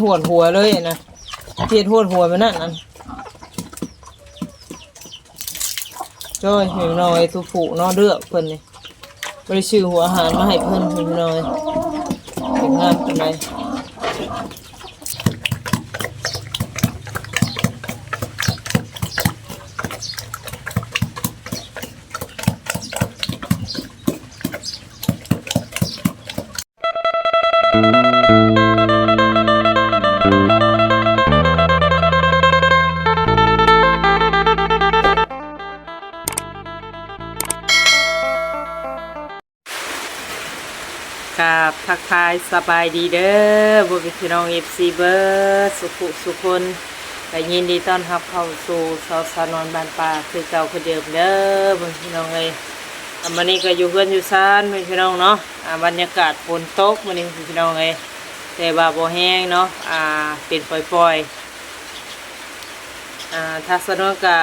ຫວດຫົວເລີຍນະ ເຮັດຫວດຫົວແບບນັ້ນນັ້ນ. ໂອ້ຍ ເຫັນນ້ອຍ ໂຕຜູ້ເນາະ ເລືອກເພິ່ນນີ້ ບໍ່ໄດ້ຊື້ຫົວອາຫານມາໃຫ້ເພິ່ນ ເຫັນນ້ອຍ ເປັນງາມປານໃດ. ກາບທັກທາຍສະບາຍດີເດີ ພໍ່ແມ່ພີ່ນ້ອງ ເອັຟຊີ ເບີດສຸຂູສຸຄົນ ກະຍິນດີຕ້ອນຮັບເຂົ້າສູ່ຊ່ອງສາວນວນບ້ານປ່າຄືເກົ່າຄືເດີມເດີ ພໍ່ແມ່ພີ່ນ້ອງເອີຍ. ອ່າ ມື້ນີ້ກໍຢູ່ເຮືອນຢູ່ຊານ ພີ່ນ້ອງເນາະ. ອ່າ ບັນຍາກາດຝົນຕົກມື້ນີ້ພີ່ນ້ອງເອີຍ ແຕ່ວ່າບໍ່ແຮງເນາະ ອ່າ ເປັນປ່ອຍໆ. ອ່າ ທາງສາວນວນກະ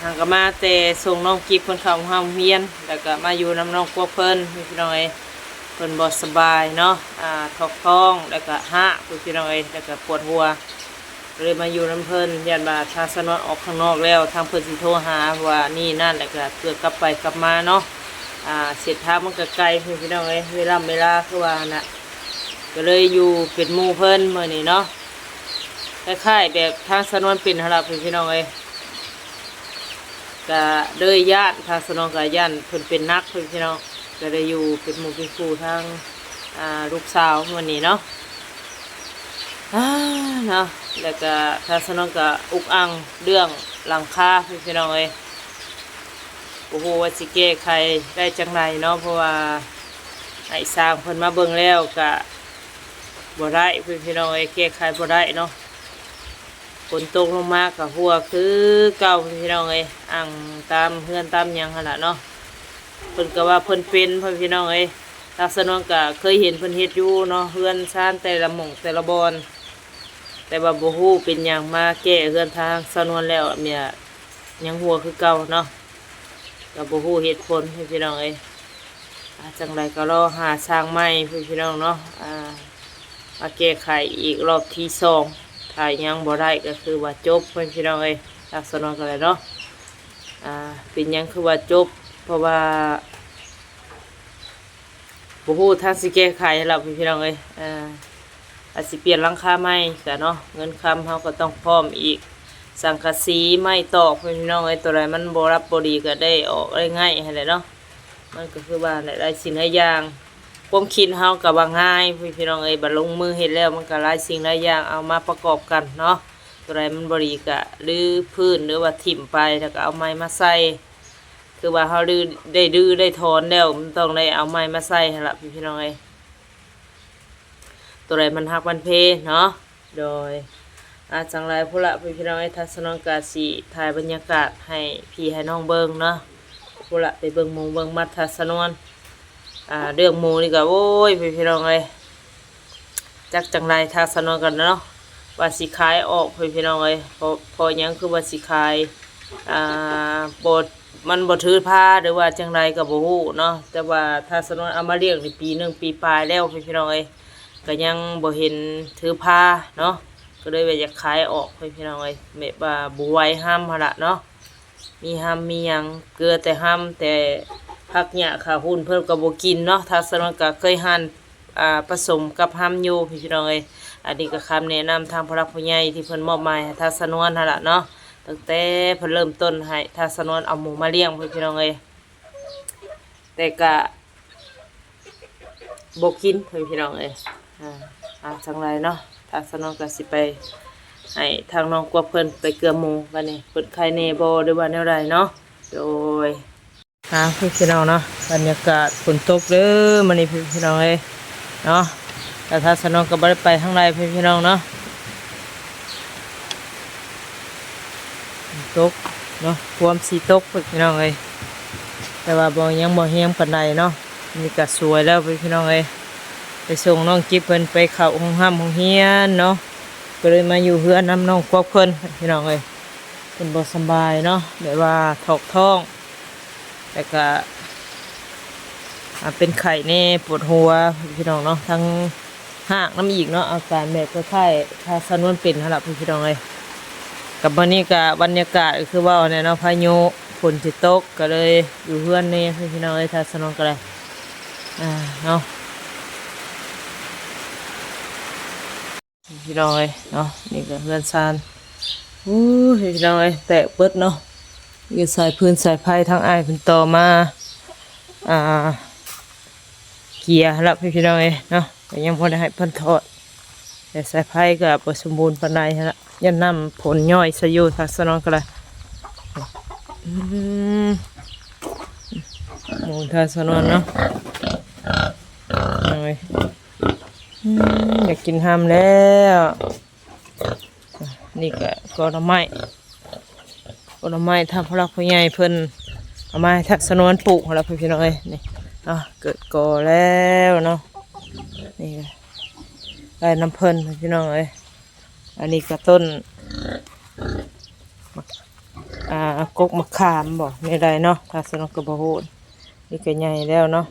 ຫາກະມາແຕ່ສົ່ງນ້ອງກິບເພິ່ນເຂົ້າໂຮງຮຽນ ແລ້ວກະມາຢູ່ນຳນ້ອງກວບເພິ່ນ ພີ່ນ້ອງເອີຍ ເພິ່ນບໍ່ສະບາຍເນາະ ອ່າ ຖອກທ້ອງ ແລ້ວກະຮາກ ພີ່ນ້ອງເອີຍ ແລ້ວກະປວດຫົວ ກໍເລີຍມາຢູ່ນຳເພິ່ນ. ຢ້ານວ່າທາງສາວນວນອອກຂ້າງນອກແລ້ວ ທາງເພິ່ນຊິໂທຫາວ່ານີ້ນັ້ນ ແລ້ວກະເພື່ອກັບໄປກັບມາເນາະ. ອ່າ ເສັ້ນທາງມັນກະໄກ ພີ່ນ້ອງເອີຍ ເວລາເວລາຄືວ່າຫັ້ນນະ ກໍເລີຍຢູ່ເປັນໝູ່ເພິ່ນມື້ນີ້ເນາະ. ຄ້າຍໆແບບທາງສາວນວນເປັນຫັ້ນລະ ພີ່ນ້ອງເອີຍ ກະເລີຍຢ້ານ ທາງສາວນວນກະຢ້ານເພິ່ນເປັນໜັກ ພີ່ນ້ອງ ກໍໄດ້ຢູ່ເປັນໝູ່ເປັນຄູ່ທາງ ອ່າ ລູກສາວມື້ນີ້ເນາະ ອ່າ ເນາະ. ແລ້ວກະທາງສາວນວນກະອຸກອັ່ງເລື່ອງຫຼັງຄາ ພີ່ນ້ອງເອີຍ ບໍ່ຮູ້ວ່າຊິແກ້ໄຂໄດ້ຈັ່ງໃດເນາະ ເພາະວ່າໃຫ້ຊ່າງເພິ່ນມາເບິ່ງແລ້ວກະບໍ່ໄດ້ ພີ່ນ້ອງເອີຍ ແກ້ໄຂບໍ່ໄດ້ເນາະ. ຝົນຕົກລົງມາກໍຮົ່ວຄືເກົ່າ ພີ່ນ້ອງເອີຍ ອັ່ງຕາມເຮືອນຕາມຫຍັງຫັ້ນລະເນາະ. ເພິ່ນກໍວ່າເພິ່ນເປັນ ພໍ່ແມ່ພີ່ນ້ອງເອີຍ ທາງສາວນວນກໍເຄີຍເຫັນເພິ່ນເຮັດຢູ່ເນາະ ເຮືອນຊານແຕ່ລະໝ່ອງແຕ່ລະບ່ອນ ແຕ່ວ່າບໍ່ຮູ້ເປັນຫຍັງມາແກ້ເຮືອນທາງສາວນວນແລ້ວ ເມຍຍັງຮົ່ວຄືເກົ່າເນາະ ກໍບໍ່ຮູ້ເຫດຜົນ ພີ່ນ້ອງເອີຍ. ອ່າ ຈັ່ງໃດກໍລໍຫາຊ່າງໃໝ່ ພີ່ນ້ອງເນາະ ອ່າ ມາແກ້ໄຂອີກຮອບທີສອງ ຖ້າຍັງບໍ່ໄດ້ກໍຄືວ່າຈົບ ພີ່ນ້ອງເອີຍ ທາງສາວນວນກໍໄດ້ເນາະ. ອ່າ ເປັນຫຍັງຄືວ່າຈົບ ເພາະວ່າບໍ່ຮູ້ທາງຊິແກ້ໄຂແລ້ວ ພີ່ນ້ອງເອີຍ ອ່າ ອາດຊິປ່ຽນຫຼັງຄາໃໝ່ກະເນາະ ເງິນຄຳເຮົາກໍຕ້ອງພ້ອມອີກ ສັງກະສີ ໄມ້ຕອກ ພີ່ນ້ອງເອີຍ ໂຕໃດມັນບໍ່ລັບບໍ່ດີກໍໄດ້ອອກໄດ້ໄງ່ຫັ້ນແຫຼະເນາະ. ມັນກໍຄືວ່າຫຼາຍສິ່ງຫຼາຍຢ່າງ ຄວາມຄິດເຮົາກໍວ່າງ່າຍ ພີ່ນ້ອງເອີຍ ບັດລົງມືເຮັດແລ້ວມັນກໍຫຼາຍສິ່ງຫຼາຍຢ່າງເອົາມາປະກອບກັນເນາະ ໂຕໃດມັນບໍ່ດີກໍຮື້ຟື້ນ ຫຼືວ່າຖິ້ມໄປ ແລ້ວກໍເອົາໃໝ່ມາໃສ່ ຄືວ່າເຮົາຮື້ ໄດ້ຮື້ໄດ້ຖອນແລ້ວ ມັນຕ້ອງໄດ້ເອົາໃໝ່ມາໃສ່ຫັ້ນລະ ພີ່ນ້ອງເອີຍ ໂຕໃດມັນຫັກມັນເພເນາະ. ໂດຍ ອ່າ ຈັ່ງໃດພຸ້ນລະ ພີ່ນ້ອງເອີຍ ທາງສາວນວນກະຊິຖ່າຍບັນຍາກາດໃຫ້ພີ່ໃຫ້ນ້ອງເບິ່ງເນາະ ພຸ້ນລະ ໄປເບິ່ງໝູເບິ່ງມັດທາງສາວນວນ. ອ່າ ເລື່ອງໝູນີ້ກະ ໂອ້ຍ ພີ່ນ້ອງເອີຍ ຈັກຈັ່ງໃດ ທາງສາວນວນກໍເນາະ ວ່າຊິຂາຍອອກ ພີ່ນ້ອງເອີຍ ເພາະ ເພາະຫຍັງຄືວ່າຊິຂາຍ ອ່າ ບໍ່ ມັນບໍ່ຖືພາ ຫຼືວ່າຈັ່ງໃດກໍບໍ່ຮູ້ເນາະ ແຕ່ວ່າທາງສາວນວນເອົາມາລ້ຽງນີ້ປີໜຶ່ງປີປາຍແລ້ວ ພີ່ນ້ອງເອີຍ ກໍຍັງບໍ່ເຫັນຖືພາເນາະ ກໍເລີຍວ່າຢາກຂາຍອອກ ພີ່ນ້ອງເອີຍ ແບບວ່າບໍ່ໄຫວຮຳຫັ້ນລະເນາະ. ມີຮຳມີຫຍັງ ເກືອແຕ່ຮຳ ແຕ່ຜັກຫຍ້າຂາຫຸ່ນເພິ່ນກໍບໍ່ກິນເນາະ ທາງສາວນວນກໍເຄີຍຫັ່ນ ອ່າ ປະສົມກັບຮຳຢູ່ ພີ່ນ້ອງເອີຍ. ອັນນີ້ກໍຄຳແນະນຳທາງຜູ້ຫຼັກຜູ້ໃຫຍ່ທີ່ເພິ່ນມອບໝາຍໃຫ້ທາງສາວນວນຫັ້ນລະເນາະ ຕັ້ງແຕ່ເພິ່ນເລີ່ມຕົ້ນໃຫ້ທາງສາວນວນເອົາໝູມາລ້ຽງ ພີ່ນ້ອງເອີຍ ແຕ່ກະ ບໍ່ກິນ ເພິ່ນ ພີ່ນ້ອງເອີຍ. ອ່າ ອ່າ ຈັ່ງໃດເນາະ ທາງສາວນວນກໍຊິໄປໃຫ້ທາງນ້ອງກວບເພິ່ນໄປເກືອໝູ ບາດນີ້ເພິ່ນໄຄແນ່ບໍ່ ຫຼືວ່າແນວໃດເນາະ. ໂດຍ ອ່າ ພີ່ນ້ອງເນາະ ບັນຍາກາດຝົນຕົກເດີມື້ນີ້ ພີ່ນ້ອງເອີຍເນາະ. ແຕ່ທາງສາວນວນກໍບໍ່ໄດ້ໄປທາງໃດ ພີ່ນ້ອງເນາະ. ຕົກເນາະ ພວມຊິຕົກ ພີ່ນ້ອງເອີຍ ແຕ່ວ່າບໍ່ ຍັງບໍ່ແຮງປານໃດເນາະ. ນີ້ກະສວຍແລ້ວ ພີ່ນ້ອງເອີຍ ໄປສົ່ງນ້ອງຈິບເພິ່ນໄປເຂົ້າໂຮງຮ່ຳໂຮງຮຽນເນາະ ກໍເລີຍມາຢູ່ເຮືອນນຳນ້ອງກວບເພິ່ນ ພີ່ນ້ອງເອີຍ. ເພິ່ນບໍ່ສະບາຍເນາະ ແບບວ່າຖອກທ້ອງ ແລ້ວກະ ອ່າ ເປັນໄຂ້ແນ່ ປວດຫົວ ພີ່ນ້ອງເນາະ ທັງ ຮາກນຳອີກເນາະ ອາການແບບຄ້າຍໆ ຖ້າສະນວນເປັນຫັ້ນລະ ພີ່ນ້ອງເອີຍ. ກັບມື້ນີ້ກະບັນຍາກາດຄືເວົ້າແຫຼະເນາະ ພາຍຸຝົນຊິຕົກ ກະເລີຍຢູ່ເຮືອນແດ່ ພີ່ນ້ອງເອີຍ ຖ້າສະນວນກະໄດ້ ອ່າ ເນາະ ພີ່ນ້ອງເອີຍເນາະ. ນີ້ກະເຮືອນຊານ ໂອ້ຍ ພີ່ນ້ອງເອີຍ ແຕກເບິດເນາະ. ຢູ່ສາຍຟືນສາຍໄຟ ທາງອ້າຍເພິ່ນຕໍ່ມາ ອ່າ ເກຍຫັ້ນລະ ພີ່ນ້ອງເອີຍເນາະ ກະຍັງບໍ່ໄດ້ໃຫ້ເພິ່ນຖອດ ແຕ່ສາຍໄຟກະບໍ່ສົມບູນປານໃດຫັ້ນລະ ຢ້ານນ້ຳຝົນຍ້ອຍໃສ່ຢູ່ ຖ້າສະນວນກະໄດ້ ອືມ ໝູຖ້າສະນວນເນາະ ໂອ້ຍ ອືມ ຢາກກິນຮຳແລ້ວ. ນີ້ກະກໍໜໍ່ໄມ້ ກໍໜໍ່ໄມ້ ທາງຜູ້ຫຼັກຜູ້ໃຫຍ່ເພິ່ນເອົາມາໃຫ້ທັດສະນວນປູກຫັ້ນລະ ພີ່ນ້ອງເອີຍ. ນີ້ເນາະ ເກີດກໍແລ້ວເນາະ ນີ້ກະໄດ້ນຳເພິ່ນ ພີ່ນ້ອງເອີຍ. ອັນນີ້ກະຕົ້ນ ອ່າ ກົກມະຂາມບໍ ແນວໃດເນາະ ຖ້າສະນວນກະບໍ່ຮູ້. ນີ້ກະໃຫຍ່ແລ້ວເນາະ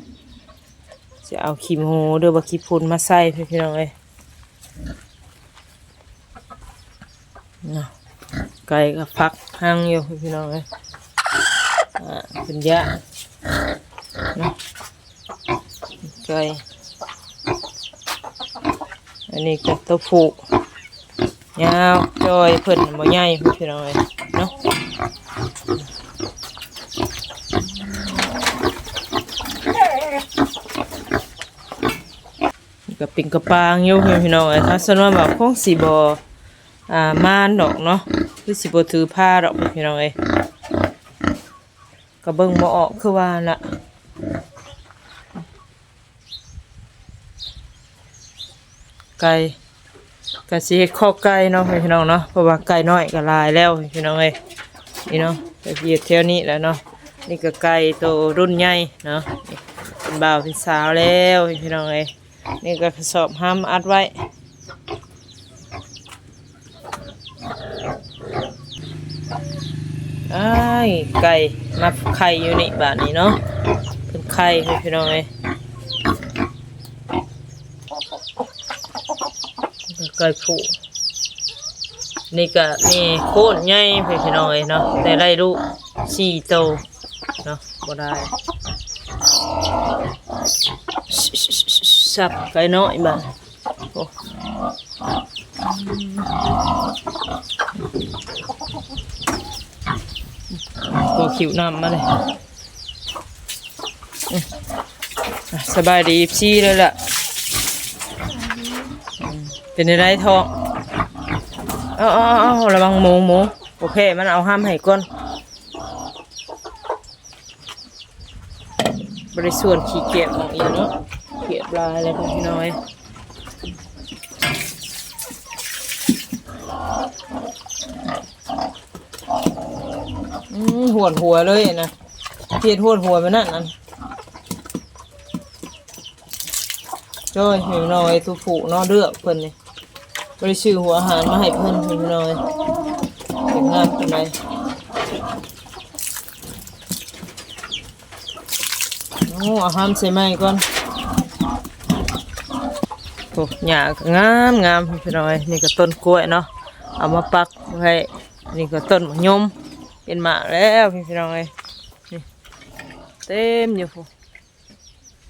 ຊິເອົາຂີ້ໝູ ຫຼືວ່າຂີ້ຝຸ່ນມາໃສ່ ພີ່ນ້ອງເອີຍ. ເນາະ ໄກ່ກະຟັກຮັງຢູ່ ພີ່ນ້ອງເອີຍ ອ່າ ເພິ່ນຢ້ານເນາະ ໄກ່. ອັນນີ້ກະໂຕຜູ້ ຍາວຈ່ອຍ ເພິ່ນບໍ່ໃຫຍ່ ພີ່ນ້ອງເອີຍເນາະ. ກະເປັນກະປາງຢູ່ ພີ່ນ້ອງເອີຍ ຖ້າສະນວນວ່າຄົງຊິບໍ່ ອ່າ ມານດອກເນາະ ຄືຊິບໍ່ຖືພາດອກ ພີ່ນ້ອງເອີຍ. ກະເບິ່ງບໍ່ອອກຄືວ່າຫັ້ນລະ ໄກ່ ກະຊິເຮັດຄອກໄກ່ເນາະ ພີ່ນ້ອງເນາະ ເພາະວ່າໄກ່ນ້ອຍກະຫຼາຍແລ້ວ ພີ່ນ້ອງເອີຍ. ນີ້ເນາະ ກະຊິເຮັດແຖວນີ້ແຫຼະເນາະ. ນີ້ກະໄກ່ໂຕລຸ້ນໃຫຍ່ເນາະ ເປັນບ່າວເປັນສາວແລ້ວ ພີ່ນ້ອງເອີຍ. ນີ້ກະກະສອບຮຳອັດໄວ້ ອ້າຍ ໄກ່ມາໄຂ່ຢູ່ນີ້ບາດນີ້ເນາະ ເພິ່ນໄຂ່ ພີ່ນ້ອງເອີຍ. ໄກ່ຜູ້ ນີ້ກະແມ່ໂຄດໃຫຍ່ ພີ່ນ້ອງເອີຍເນາະ ແຕ່ໄດ້ລູກສີ່ໂຕເນາະ ບໍ່ໄດ້ ສັບໄກ່ນ້ອຍບາດ ໂອ້ ກໍຂິວນ້ຳມາເລີຍ. ອືມ ອ່ະ ສະບາຍດີ ເອັຟຊີ ເລີຍລະ. ອືມ ເປັນຈັ່ງໃດທ້ອງ? ເອົາໆໆ ລະວັງໝູ ໝູ ບໍ່ແພ້ມັນ ເອົາຮຳໃຫ້ກ່ອນ. ບໍ່ໄດ້ສ່ວນຂີ້ກຽດອອກອີກເນາະ ກຽດຫຼາຍແລ້ວ ພີ່ນ້ອງເອີຍ. ອືມ ຫວນຫົວເລີຍນະ ເຮັດຫວນຫົວແບບນັ້ນ ອັນ ຈ້ອຍ ພີ່ນ້ອງເອີຍ ໂຕຜູ້ເນາະ ເລືອກເພິ່ນນີ້ ບໍ່ໄດ້ຊື້ຫົວອາຫານມາໃຫ້ເພິ່ນ ພີ່ນ້ອງເອີຍ ເປັນງາມປານໃດ. ໂອ້ ເອົາຮຳໃສ່ໃໝ່ກ່ອນ. ໂອ້ ຫຍ້າກະງາມໆ ພີ່ນ້ອງເອີຍ. ນີ້ກະຕົ້ນກ້ວຍເນາະ ເອົາມາປັກໄວ້. ນີ້ກະຕົ້ນໝາກຍົມ ເປັນໝາກແລ້ວ ພີ່ນ້ອງເອີຍ. ນີ້ເຕັມຢູ່ພຸ້ນ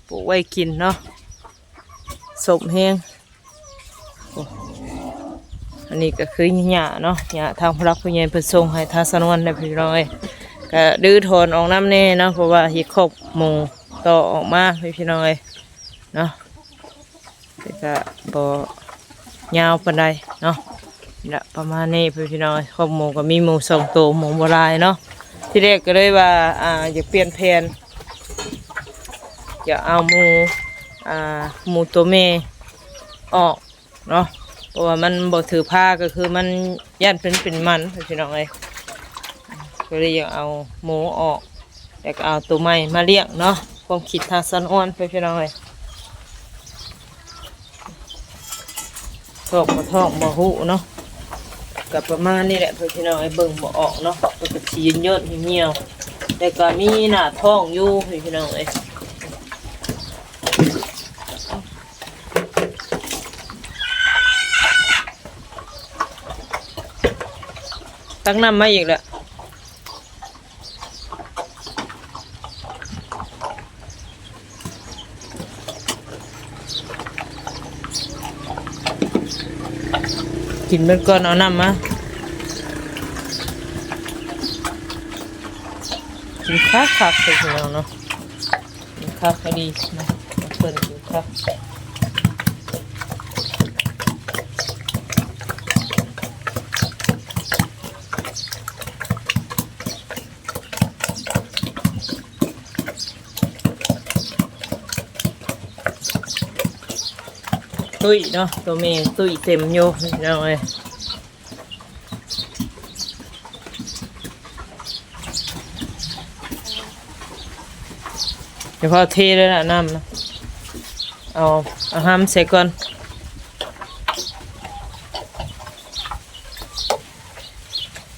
ປູກໄວ້ກິນເນາະ ສົ້ມແຮງ. ໂອ້ ອັນນີ້ກະຄືຫຍ້າເນາະ ຫຍ້າທາງຜູ້ຫຼັກຜູ້ໃຫຍ່ເພິ່ນສົ່ງໃຫ້ທາງສາວນວນເດ້ ພີ່ນ້ອງເອີຍ. ກະຮື້ຖອນອອກນຳແດ່ເນາະ ເພາະວ່າເຮັດຄອກໝູຕໍ່ອອກມາ ພີ່ນ້ອງເອີຍເນາະ. ແຕ່ກະບໍ່ຍາວປານໃດເນາະ ນີ້ລະ ປະມານນີ້ ພີ່ນ້ອງເອີຍ. ຄອກໝູກະມີໝູສອງໂຕ ໝູບໍ່ຫຼາຍເນາະ. ທີແລກກະເລີຍວ່າ ອ່າ ຢາກປ່ຽນແຜນ ຢາກເອົາໝູ ອ່າ ໝູໂຕແມ່ອອກເນາະ ເພາະວ່າມັນບໍ່ຖືພາ ກະຄືມັນຢ້ານເພິ່ນເປັນໝັນ ພີ່ນ້ອງເອີຍ. ກະເລີຍຢາກເອົາໝູອອກ ແລ້ວກະເອົາໂຕໃໝ່ມາລ້ຽງເນາະ. ຄວາມຄິດທາງສາວນວນ ພີ່ນ້ອງເອີຍ. ທ້ອງບໍ່ທ້ອງບໍ່ຮູ້ເນາະ ກະປະມານນີ້ແຫຼະ ພີ່ນ້ອງເອີຍ. ເບິ່ງບໍ່ອອກເນາະ ເພິ່ນກະຊິຍ່ອນໆ ຫ່ຽວໆ ແຕ່ກະມີໜ້າທ້ອງຢູ່ ພີ່ນ້ອງເອີຍ. ໂ ຕັກນ້ຳມາອີກແລ້ວ. ກິນເບິດກ່ອນ ເອົານ້ຳມາ. ກິນຄັກໆ ເດີພີ່ນ້ອງເນາະ. ຄັກອີ່ຫຼີເນາະ ເພິ່ນຄືຄັກ. ຕຸ້ຍເນາະ ໂຕແມ່ຕຸ້ຍເຕັມຢູ່ ພີ່ນ້ອງເອີຍ. ດຽວພໍເທເລີຍລະ ນ້ຳນະ ເອົາ ເອົາຫຳໃສ່ກ່ອນ.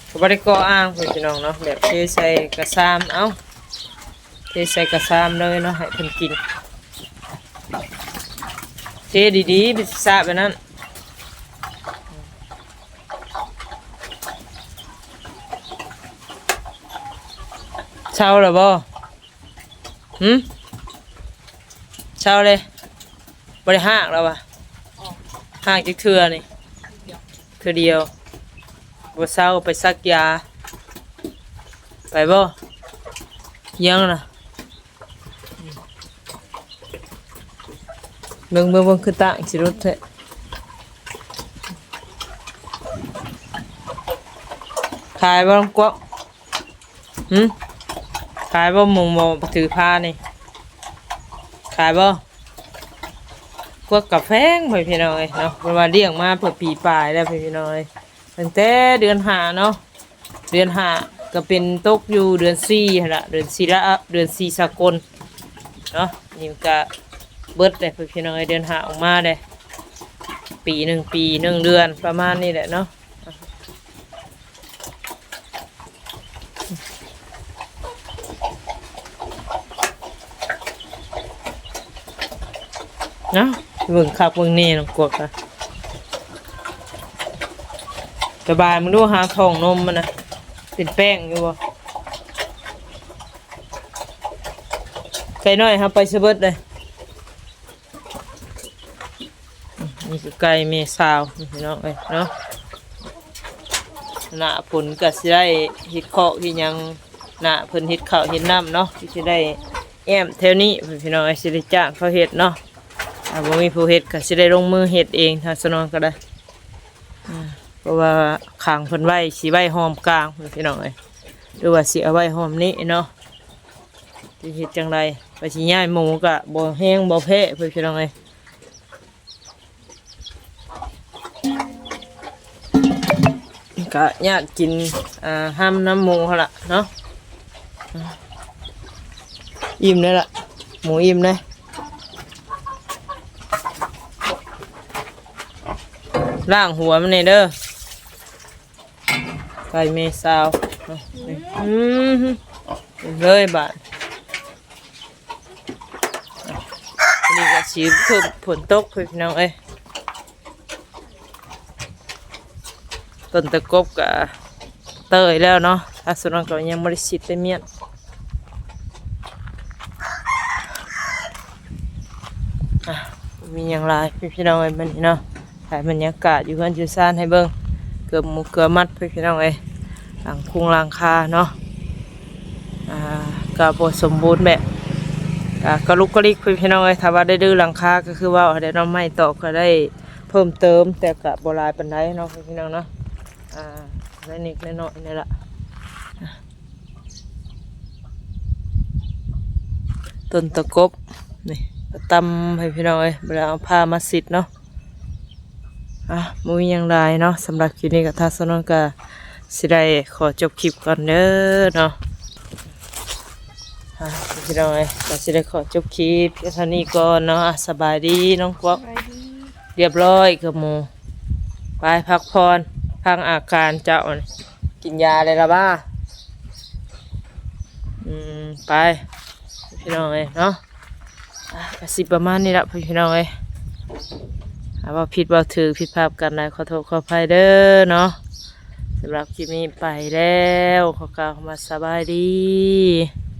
ກໍບໍ່ໄດ້ກໍ່ອ່າງ ພີ່ນ້ອງເນາະ ແບບເທໃສ່ກະຊາມ ເອົາ ເທໃສ່ກະຊາມເລີຍເນາະ ໃຫ້ເພິ່ນກິນ. ເທດີໆ ໄປສະແບບນັ້ນ. ເຊົາແລ້ວບໍ່? ຫື? ເຊົາເລີຍ ບໍ່ໄດ້ຮາກແລ້ວວະ? ຮາກຈັກເທື່ອນີ້? ເທື່ອດຽວ. ບໍ່ເຊົາ ໄປສັກຢາ ໄປບໍ່? ຍັງນະ. ເບິ່ງ ເບິ່ງ ເບິ່ງ ຄືຕາງຊິຫຼຸດແທ້. ຂາຍບໍ່ ນ້ອງກວາງ? ຫື? ຂາຍບໍ່? ໝູ່ບໍ່ຖືພານີ້ ຂາຍບໍ່? ກວາງກະແພງ ພີ່ນ້ອງເອີຍເນາະ ເພິ່ນວ່າລ້ຽງມາເພື່ອປີປາຍແລ້ວ ພີ່ນ້ອງເອີຍ ຕັ້ງແຕ່ເດືອນຫ້າເນາະ. ເດືອນຫ້າກໍເປັນຕົກຢູ່ເດືອນສີ່ຫັ້ນລະ ເດືອນສີ່ລະ ເດືອນສີ່ສາກົນເນາະ. ນີ້ມັນກະເບິດແລ້ວ ພີ່ນ້ອງເອີຍ ເດືອນຫ້າອອກມາແລ້ວ ປີໜຶ່ງ ປີໜຶ່ງເດືອນ ປະມານນີ້ແຫຼະເນາະ. ເນາະ ເບິ່ງຄັກເບິ່ງແນ່ ນ້ອງກວາງກະ ສະບາຍ ມຶງດູຫາທ້ອງນົມມັນນະ ເປັນແປ້ງຢູ່ບໍ່? ໄກ່ນ້ອຍເຮົາໄປຊະເບິດເລີຍ. ນີ້ຄືໄກ່ແມ່ສາວ ພີ່ນ້ອງເອີຍເນາະ. ໜ້າຝົນກໍຊິໄດ້ເຮັດຄອກເຮັດຫຍັງ ໜ້າເພິ່ນເຮັດເຂົ້າເຮັດນ້ຳເນາະ ຊິໄດ້ແອ້ມແຖວນີ້ ພີ່ນ້ອງເອີຍ ຊິໄດ້ຈ້າງເຂົາເຮັດເນາະ. ຖ້າບໍ່ມີຜູ້ເຮັດກໍຊິໄດ້ລົງມືເຮັດເອງ ທາງສະໜອງກໍໄດ້ ເພາະວ່າຂັງເພິ່ນໄວ້ ຊິໄວ້ຫ້ອມກາງ ພີ່ນ້ອງເອີຍ ຫຼືວ່າຊິເອົາໄວ້ຫ້ອມນີ້ເນາະ. ຊິເຮັດຈັ່ງໃດ ວ່າຊິຍ້າຍໝູກໍບໍ່ແຮງບໍ່ແພ້ ພີ່ນ້ອງເອີຍ. ກະຍາດກິນ ອ່າ ຫ້ຳນ້ຳໝູຫັ້ນລະເນາະ. ອີ່ມແລ້ວລະ ໝູອີ່ມແລ້ວ. ລ້າງຫົວມັນແດ່ເດີ. ໄກ່ແມ່ສາວເນາະ. ອືມ ເລີຍບາດ ນີ້ກໍຊິຄືຝົນຕົກ ພີ່ນ້ອງເອີຍ. ຕົ້ນຕະກົບກໍເຕີຍແລ້ວເນາະ ຖ້າສ່ວນນັ້ນກໍຍັງບໍ່ໄດ້ຊິດໄດ້ມ້ຽນ. ອ່ະ ບໍ່ມີຫຍັງຫຼາຍ ພີ່ນ້ອງເອີຍ ມື້ນີ້ເນາະ ຖ່າຍບັນຍາກາດຢູ່ເຮືອນຢູ່ຊານໃຫ້ເບິ່ງ ເກືອບໝູ່ເກືອບມັດ ພີ່ນ້ອງເອີຍ. ຫຼັງຄຸງຫຼັງຄາເນາະ ອ່າ ກໍບໍ່ສົມບູນແບບ ກໍກະລຸກກະລິກ ພີ່ນ້ອງເອີຍ. ຖ້າວ່າໄດ້ຮື້ຫຼັງຄາກໍຄືເວົ້າຫັ້ນແຫຼະເນາະ ໄມ້ຕອກກໍໄດ້ເພີ່ມເຕີມ ແຕ່ກໍບໍ່ຫຼາຍປານໃດເນາະ ພີ່ນ້ອງເນາະ. ອ່າ ໄດ້ນິດໜ້ອຍນີ້ລະ ຕົ້ນຕະກົບນີ້ກໍຕຳໃຫ້ ພີ່ນ້ອງເອີຍ ບໍ່ໄດ້ເອົາຜ້າມາຊິດເນາະ. ອ່ະ ບໍ່ມີຫຍັງຫຼາຍເນາະ ສຳລັບຄລິບນີ້ກໍທາງສາວນວນກໍຊິໄດ້ຂໍຈົບຄລິບກ່ອນເດີເນາະ. ອ່ະ ພີ່ນ້ອງເອີຍ ກໍຊິໄດ້ຂໍຈົບຄລິບພຽງເທົ່ານີ້ກ່ອນເນາະ. ອ່ະ ສະບາຍດີນ້ອງກວາງ ສະບາຍດີ ລຽບຮ້ອຍຄືໝູ່ ໄປພັກຜ່ອນ ພັກອາການເຈົ້າ. ກິນຢາໄດ້ລະບໍ່? ອືມ ໄປ ພີ່ນ້ອງເອີຍເນາະ. ອ່ະ ກະຊິປະມານນີ້ລະ ພີ່ນ້ອງເອີຍ ຖ້າເວົ້າຜິດເວົ້າຖືກ ຜິດພາດປະການໃດ ຂໍໂທດຂໍອະໄພເດີເນາະ. ສຳລັບຄລິບນີ້ໄປແລ້ວ ຂໍກ່າວຄຳວ່າສະບາຍດີ.